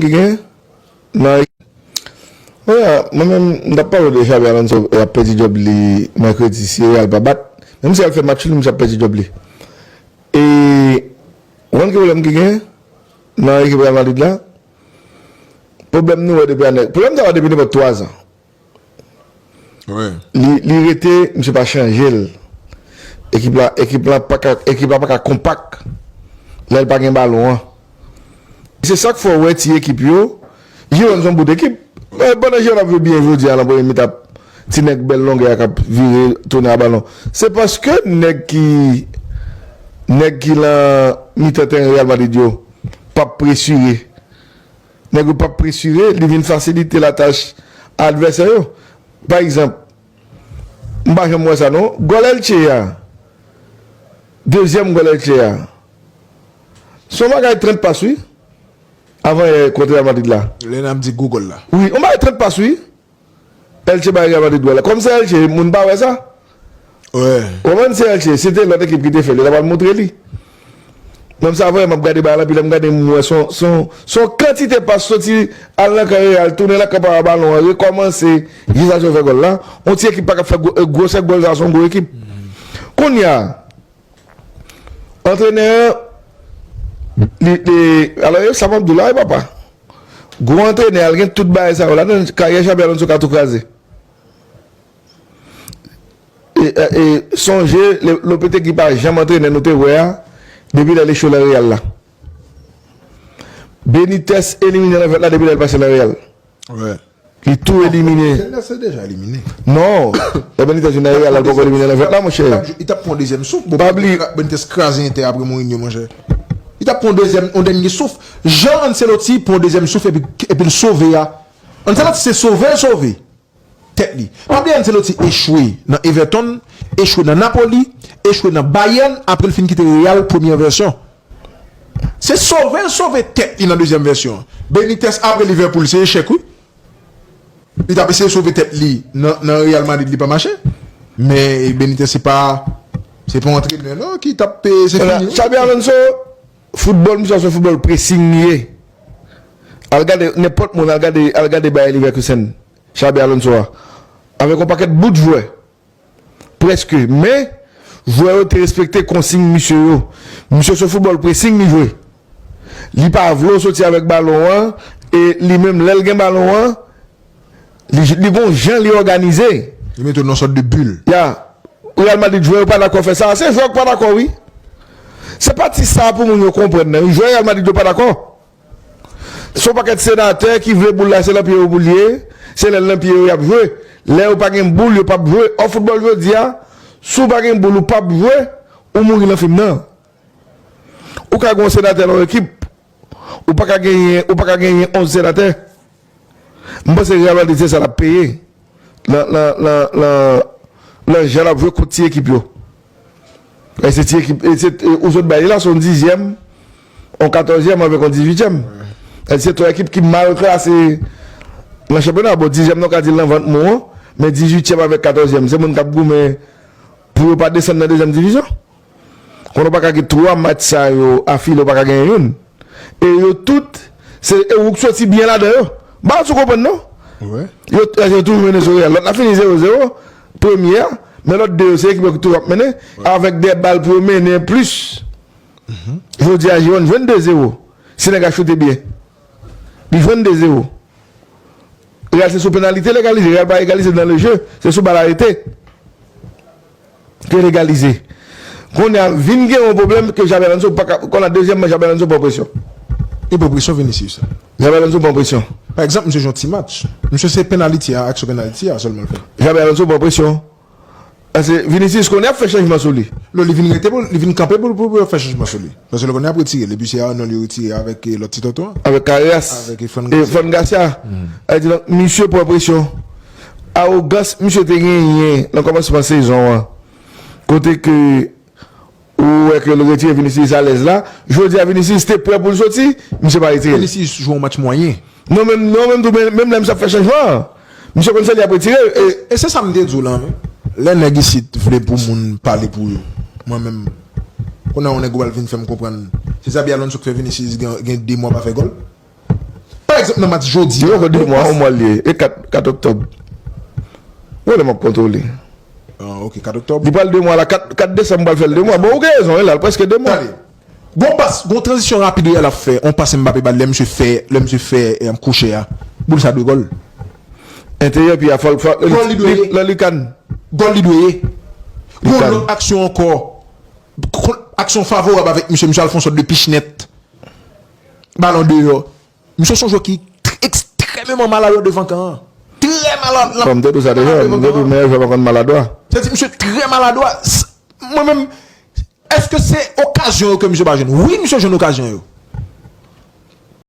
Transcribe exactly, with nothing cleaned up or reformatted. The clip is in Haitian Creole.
Ki gen nan Wi, a, mwen menm, m t ap pale de Xabi Alonso, l ap pèdi djòb li mèkredi si Real pa bat. Menm si Real fè match nil, misye ap pèdi djòb li. E, ou konn ki pwoblèm ki gen nan ekip Real Madrid la? Pwoblèm nou wè depi ane, pwoblèm sa wè depi nenpòt twa zan. Wi. Li, li rete, misye pa chanje l. Ekip la, ekip la pa ka, ekip la pa ka konpak lè l pa gen balon an. Se sa k fè w wè ti ekip yo, Girona se yon bout ekip. Men pandan Girona ap jwe byen jodi a nan premye mitan, ti nèg bèl longè a k ap vire tounen a balon. Se paske nèg ki, nèg ki nan mitan teren Real Madrid yo p ap presire. Nèg yo p ap presire, li vin fasilite latach a advèsè yo. Pa egzanp, m pa janm wè sa non. Gòl Elche a, dezyèm gòl Elche a, se yon bagay trant pas wi. Avan yè kont Real Madrid la. Lè n ap di gwo gòl la. Wi, yon bagay trant pas wi. Elche bay Real Madrid gòl la. Kòm se Elche, moun pa wè sa. Wi. Ou konprann, se Elche, si te lòt ekip ki te fè l, yo ta pral montre li. Menm sa vrè, m ap gade bagay la, pi lè m gade, m wè se yon, se yon, se yon kantite pas soti al nan kan Real, tounen nan kan pa balon an, rekòmanse, jis al fè gòl la. Yon ti ekip pa ka fè gwo, gwosè gòl sa, se yon gwo ekip. Kounye a, antrenè an, li, li, alò, e sa m ap di w la, wi, papa. Gwo antrenè, al gen tout bagay sa yo ladan, karyè Xabi Alonso ka tou kraze. E, e, e, sonje, le, Lopetegui pa janm antrenè nou te wè a, depi lè l echwe nan Real la. Benitez elimine nan fèt la depi lè l pase nan Real. Wi. Li tou elimine. Benitez te deja elimine. Non, lè Benitez vin nan Real la, l poko elimine nan fèt la, monchè. Li t ap pran dezyèm souf. Bon, pa bliye. Benitez kraze Inter apre Mourinho, monchè. Li t ap pran dezyèm, yon dènye souf. Jan Ancelotti pran yon dezyèm souf epi, epi l sove a. Ancelotti se sove l sove tèt li. Pa bliye Ancelotti echwe nan Everton, echwe nan Napoli, echwe nan Bayern, apre l fin kite Real premyè vèsyon. Se sove l sove tèt li nan dezyèm vèsyon. Benitez apre Liverpool, se echèk wi. Li t ap eseye sove tèt li nan, nan Real Madrid, li pa mache. Men Benitez se pa, se pa yon antrenè non ki t ap, se fini wi. Xabi Alonso, foutbòl misye se yon foutbòl pressing li ye. Al gade nenpòt moun, al gade, al gade Bayer Leverkusen, Xabi Alonso a. Avèk yon pakèt bout jwè. Prèske. Men, jwè yo te respekte konsiy misye yo. Misye se foutbòl pressing li jwe. Li pa vle w soti avèk balon an, e li menm lè l gen balon an, li, li gon jan li òganize. Li mete w nan sòt de bil. Ya. Real Madrid jwè yo pa dakò fè sa. Se jwè yo k pa dakò wi. Se pati sa pou moun yo konprann nan wi. Jwè Real Madrid yo pa dakò. Se yon pakèt senatè ki vle boul la, se nan pye yo boul ye, se lè l nan pye yo y ap jwe. Lè yo pa gen boul, yo p ap jwe. Ò foutbòl jodi a, si w pa gen boul, ou p ap jwe, ou mouri nan fim nan. Ou ka gen yon senatè nan yon ekip, ou pa ka genyen, ou pa ka genyen onz senatè. M panse Real Madrid se sa l ap peye. Nan, nan, nan, nan, nan jan l ap jwe kont ti ekip yo. E se ti ekip, e se, e ou sot bay li la, se yon dizyèm, yon katòzyèm avèk yon dizuityèm. E se twa ekip ki mal klase nan chanpyona. Bon, dizyèm nan w ka di l nan vant mou an, men dizuityèm avèk katòzyèm, se moun k ap goumen pou yo pa desann nan dezyèm divizyon. Konnen w pa ka gen twa match sa yo afile, w pa ka genyen youn. E yo tout, se e ou k soti byen ladan yo. M pa konn si w konprann non. Wi. Yo, yo toujou mennen sou Real. Lòt la fini zewo zewo, premye a, men lòt de yo se ekip yo ki toujou ap mennen, avèk de bal pou yo mennen plis. Jodi a, Giron jwenn de zewo. Si nèg la choute byen, li jwenn de zewo. Real se sou penalite l egalize. Real pa egalize nan le jeu. Se sou bal arete ke l egalize. Kounye a, vin gen yon pwoblèm ke Xabi Alonso pa ka, kounye a, dezyèmman, Xabi Alonso pran presyon. Li pran presyon Vinicius. Xabi Alonso pran presyon. Pa egzanp, misye jwe yon ti match. Misye se penaliti a, aksyon penaliti a sèlman l fè. Xabi Alonso pran presyon. Paske Vinicius konnen ap fè chanjman sou li. Non, li vin rete pou, li vin kanpe pou, pou, pou yo fè chanjman sou li. Paske li konnen ap retire l. Epi se Arnold yo retire avèk, eh, lòt ti tonton an. Avèk Carreras. Avèk, eh, Fran e Garcia. Fran Garcia. Sa vle di, donk, misye pran presyon. Awogans misye te genyen nan kòmansman sezon an. Kote ke ou wè ke l retire Vinicius alèz la. Jodi a, Vinicius te prè pou l soti, misye pa retire l. Vinicius jwe yon match mwayen. Non, menm, non, menm tou, menm, menm lè misye ap fè chanjman an, misye konn se li ap retire. E, e se sa m te di w la, wi. Lè nèg isit vle pou moun pale pou yo, mwen menm, kounye a yon nèg ou pral vin fè m konprann se Xabi Alonso k fè Vinicius gen, gen de mwa pa fè gòl. Egzanp, nan match jodi Yo a, ankò de bon mwa, pas. On mwa l ye. E kat, kat oktòb. Wè lè m ap kontwole. Ah, ok, kat oktòb. Li pral de mwa la, kat, kat desanm m pral fè l de mwa. Bon, ou gen rezon, wi, la, l prèske de mwa. Tande. Gon pas, gon tranzisyon rapid Real ap fè. On pas Mbappé ba l, lè misye fè, lè misye fè eh, kwochè a. Boul sa dwe gòl. Enteryè pye a, fò l, fò l, Gòl li dwe ye. Lè li kan. Gòl li dwe ye. Gon Ricardo. Lòt aksyon ankò. Kon- Aksyon favorab avèk misye, misye al fè yon sòt de pichnèt. Balon deyò. Misye se yon jwè ki tr- ekstrèmeman maladwa devan kan an. Trè maladwa. Bon, m te di w sa deja, m te di w meyè jwè pa konn maladwa. Se di misye trè maladwa. S- Mwen menm, èske se okazyon yo ke misye pa jwenn? Wi, misye jwenn okazyon yo.